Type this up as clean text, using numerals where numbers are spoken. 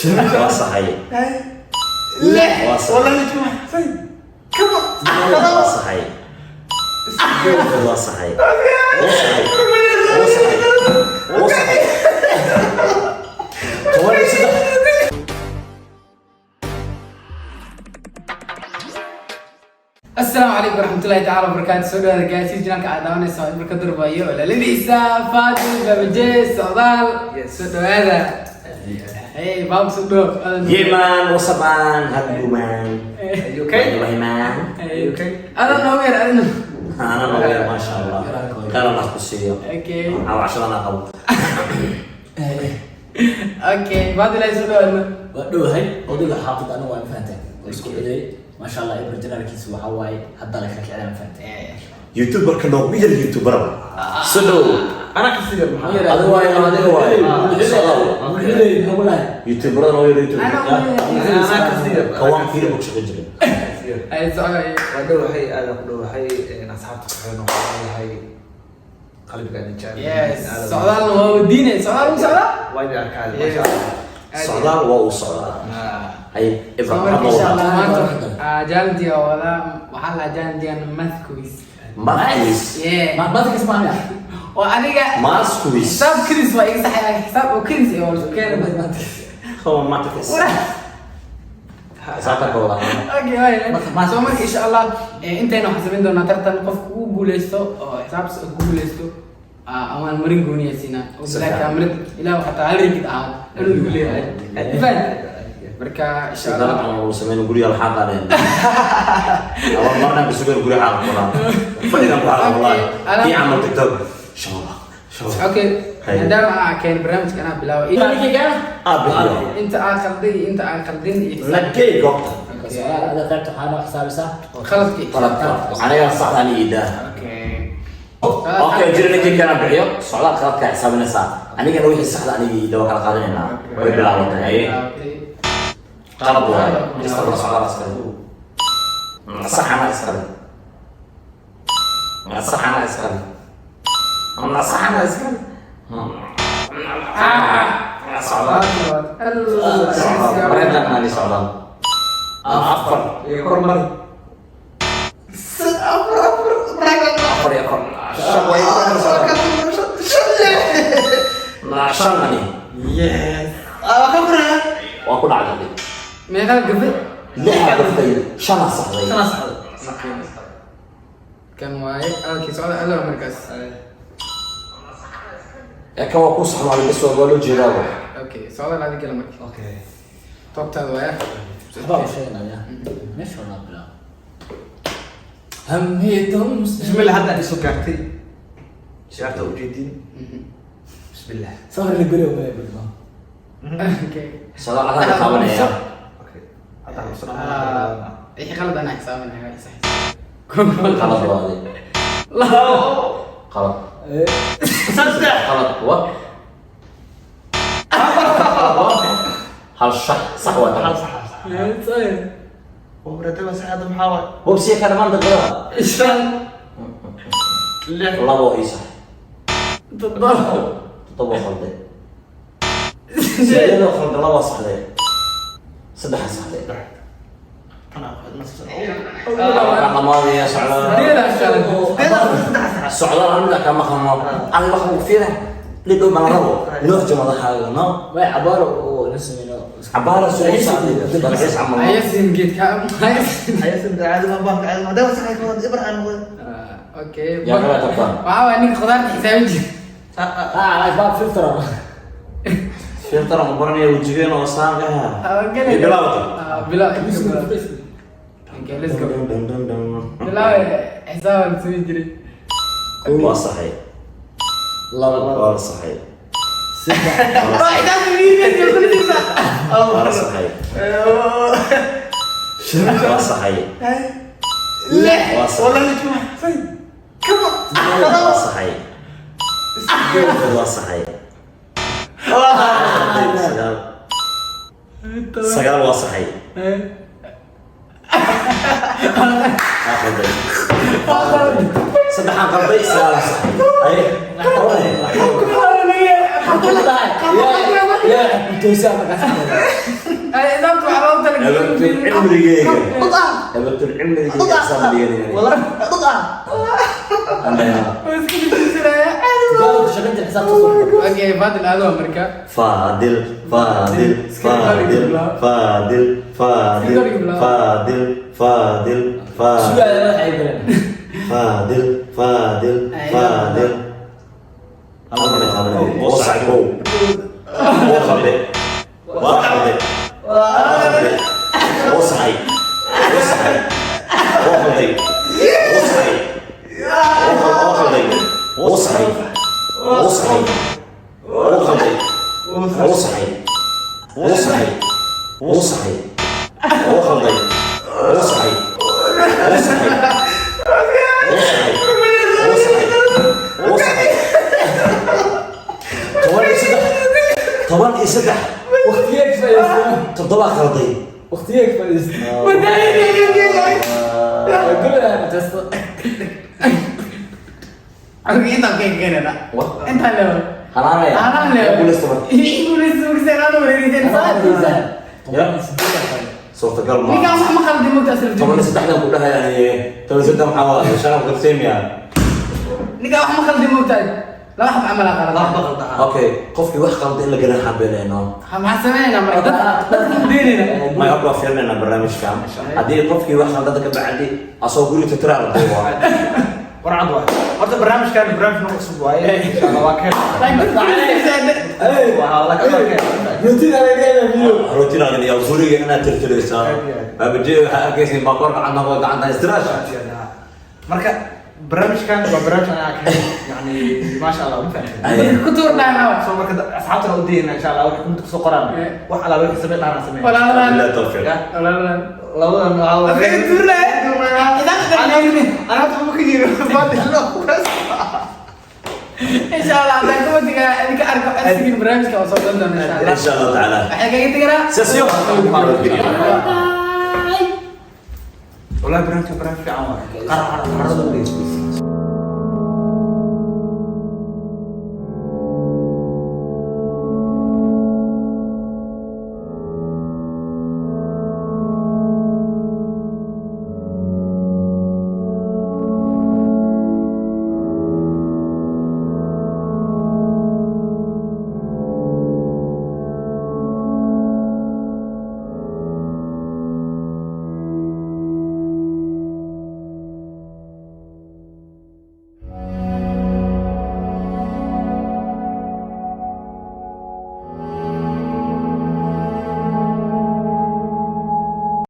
Waa saxay. Lix. Waa saxay. Wallahi jumaxsay. Come on. Waa saxay. Sideed waa saxay. Waa saxay. Waa saxay. Waa saxay. 13. Asalaamu calaykum waraxmatullahi tacaala wabarakaatu. Soo dhawaada gaasiis janaalka aad daawanaysa waa Ibarka Durbayo, walaaladiisa Faadil, Babaje, Socdaal. Soo dhawaada. Hey baab, soo dhaw. Yeah man, what's up man? How you man? Are you okay? Wallahi man. Are you okay? Adan noogu yar adina. Ana noogu maasha Allah. Khayr Allah ku siiyo. Okay. Caawa cashadana qabo. Okay, Faadil ay soo dhawaadna. Waa dhowahay odayga xaafadda, anigu waa fahanteen, waa isku cidey, maasha Allah. Ibra janaalkiisa waxaa waaye hadda la kala kicina, ma fahanteen? YouTuber-ka noogu yar YouTuber. Soo dhow. Anaa kasii yar maxaa? Adiga waaye, adiga waaye. Socdaal. Mulxiley maxaa lahay? YouTuber-ada noogu yar YouTuber. Anaa kasii yar. Kawaan fiiri buu shaqo jiray. Kasii yar. Ay socday. Waa dhowahay, aadaan ku dhowahay. Asxaabta ku xiran waxaan leeyahay qalbiga idin jecel. Yes, Socdaalna waa wadiine. Socdaal wuu socdaa. Waa idin arkaa, maasha Allah. Socdaal waa uu socdaa. Ay Ibra. Soo marka insha Allah maanta challenge oo wadaa waxaa la challenge math quiz. Math quiz. Yeah. Mathematics maana. Oo adiga Math quiz. xisaab kedis waa iga saxay, xisaab oo kedis ee waa isku keenay. Mathematics. Come on, mathematics. Xisaabta ka wada. Okay, waay. Soo marka insha Allah intayna waxaan samayn doonaa tartan. Qofka ugu guuleysto oo xisaabta ku guuleysto abaalmarin gooniya siinaa oo bilaa kaamirad ilaa xataa hal ringid ahaad inuu igu leeyahay. Fahant? Marka insha Sidaan Allah aan uu sameyn guriga la xaqaneen. Awal marna ku sugan guriga xaq qala. Fadhigan ku xaq wallahi. Kii camal TikTok. Insha Allah. Insha Allah. Okay, Hay. maadaama aa keen barnaamijka anaa bilaabo. Ah, bixiyo. Inta aan qalday iyo inta aan qaldin iyo xisaab. Lagay goobta. Socdaal, ada qaybta waxaa noo xisaabisaa. Khaladkii. Qalabka. Aniga saxdan ii daa. Okay. Okay, jira ninkii kana bixiyo. Socdaal qaladka xisaabinaysaa. Anigana wixii saxda aniga ii daa waa kala qaadanaynaa. Way bilaabatay. Haye. Qalad waaye. Istaqbal socdaal iskale. Saxana iskale. Saxana iskale. Saxana iskale. Socdaal. Socdaal. Mareedan maani socdaal. Afar. Iyo kor mari. Afar, afar. Afar iyo afar. Shan way kor mari socdaal. Shan ani. Yes. Ah, ka fura. Waa ku dhacday. Meeqa gafe? Lixaa gaftay. Shanaa saxday. Sana saxday. Kan waaye alkii socda alla markaas. Ee kan waa ku saxmaaday bas, waa loo jeedaaba. Okay, socda laadi gala marka. Okay. Toobtaada waaya. Waxbaa u sheeganaya meesha waa bilaab हम ही तुमसे. Bismillah, hadda isoo gaartay. Ciyaarta ujeedin. Bismillah. Sawir la guriga ma bilaa. Okay. Socdaal hadda taabanaya. Okay. Hadda xabsana. Wixii qalad anaa xisaabinaya, waa sax. Qalad waaday. Labo. Qalad. Saddex. Qalad wa. Hal shax sax waa Hal tan. sax, hal sax. Oo radaba sax hadda maxaa waay? Bobsiya ka dhamaan daqiiqada. Shan. Lix. Labo ii sax. Toddoba. Toddoba khalday. Sideedoo khalday, laba saxday. Saddex saxday. Tan aan ku Waa dhamaadaya socdaal. Sideedaa shalay. Socdaal hal mid kama qano. Adiga waxa uu fiiray. Lidhow ma la rabo. Loo madaxaaga no. Way cabaaro oo la sameeyno. Cabaara soo saxday. Dalxiis camal. Hayasin geedka hayasin. Hayasin caadi ma baan caadi ma daawa sax ay ka ibra aan noqday. Okay. Yaa kala tartan. Waxaa waay ninka khudaarta xisaabin jira. Ah, baab filter. Filter aan baranaya wajigeen oo saan ka ha. Ah, galay. Bilawda. Ah, bilaw. Okay, let's go. Bilaw xisaabaan samayn jiray. Waa saxay. Laba. Waa la saxay. Saddex. Waa xisaabta miidiya kulligiisa. Waa la saxay. Waa saxay. Lix. Waa saxay. Wallahi jumaxsay. Come on. Waa saxay. Sideed waa saxay. Sagaal. Sagaal waa saxay. Waa qalday. Saddexaan qalday, sagaal waa saxay. Haye. Toban. Ilaahay ku toosaa markaas. Xisaabta waxaa loogu talagalay. Abatul cimrigeyga. Abatul cimrigeyga xisaab dhiganayna. Wallah. Waa iska dejinsanaya. Shaqaynta xisaabta soo. Okay, Fadil aad waa marka. Fadil, Fadil, Fadil, Fadil, Fadil, Fadil, Fadil, Fadil, Sugaaya waxay galeen. Fadil, Fadil, Fadil. Oo sax kow. Oo khalde. Waa khalde. Waa khalde. Oo saxay. Oo saxay. Oo khalday. Oo saxay. Oo khalday. Oo saxay. Oo saxay. Oo khalday. Oo saxay. Oo saxay. Oo saxay. Oo khalday. Oo saxay. Oo saxay. Oo saxay. Oo saxay. Oo saxay. 13. 13. Waqtigee ka faa'iidaystay? 7 khalday. Waqtigee ka faa'iidaystay? Waa golaha testo. Okay, intaan ka keenana. Wah. Intaan leeyahay. Halaanaya. Halaan leeyahay. Guuleysta marka. Guuleysta marka aan wareerisan. 18. Suurtagal ma. Ninkaan wax ma khaldi mugta asal. 13 ku dhahay ani 13 maxaa waa shan ku qabsaymiya. Ninkaan wax ma khaldi mugta. Laba xab camal aa qalad. Laba qaldan. Okay, qofkii wax qalday in la garan xabeeleyno. Maxaa sameynayna marka? Dadka u deynayna. May horta waa fiirinayna barnaamijka. Haddii qofkii wax qaldada ka bacdi asoo guriga tirtiraa la duubo. Warcad waay. Horta barnaamijkan barnaamij nooc cusub waaye. Insha Allah waa keen. Waa la ka keen. Routine aan leeyahay video. Rootina iyo guriga inaad tirtiraysaa. Baabajee waxaa arkaysa baakoor gacanta ku gacanta istiraash. Marka barnaamijkan waa barnaamij anaa keen, yani maasha Allah, ma fahamtay. Ku tuur dhaana. Soo marka asxaabtana u dayna insha Allah waxay kumid kusoo qoraan wax alaala wixii samee dhaana samee. Walaaladan. Billahi tawfiiq. Ya. Walaaladan. Labadan waxaa waaye. Afka tuurnaa. Ana hadda ma ka jiro baadil. Insha Allah haddaan kuma tigaa idinka arko codsigin barnaamijka oo soo dan doona insha Allah. Insha Allah taala. Waxay kaga teganaa. Sasiyo. Wallahi barnaamijka barnaamij fiican waaye. Qara qara qarada u leeyahay.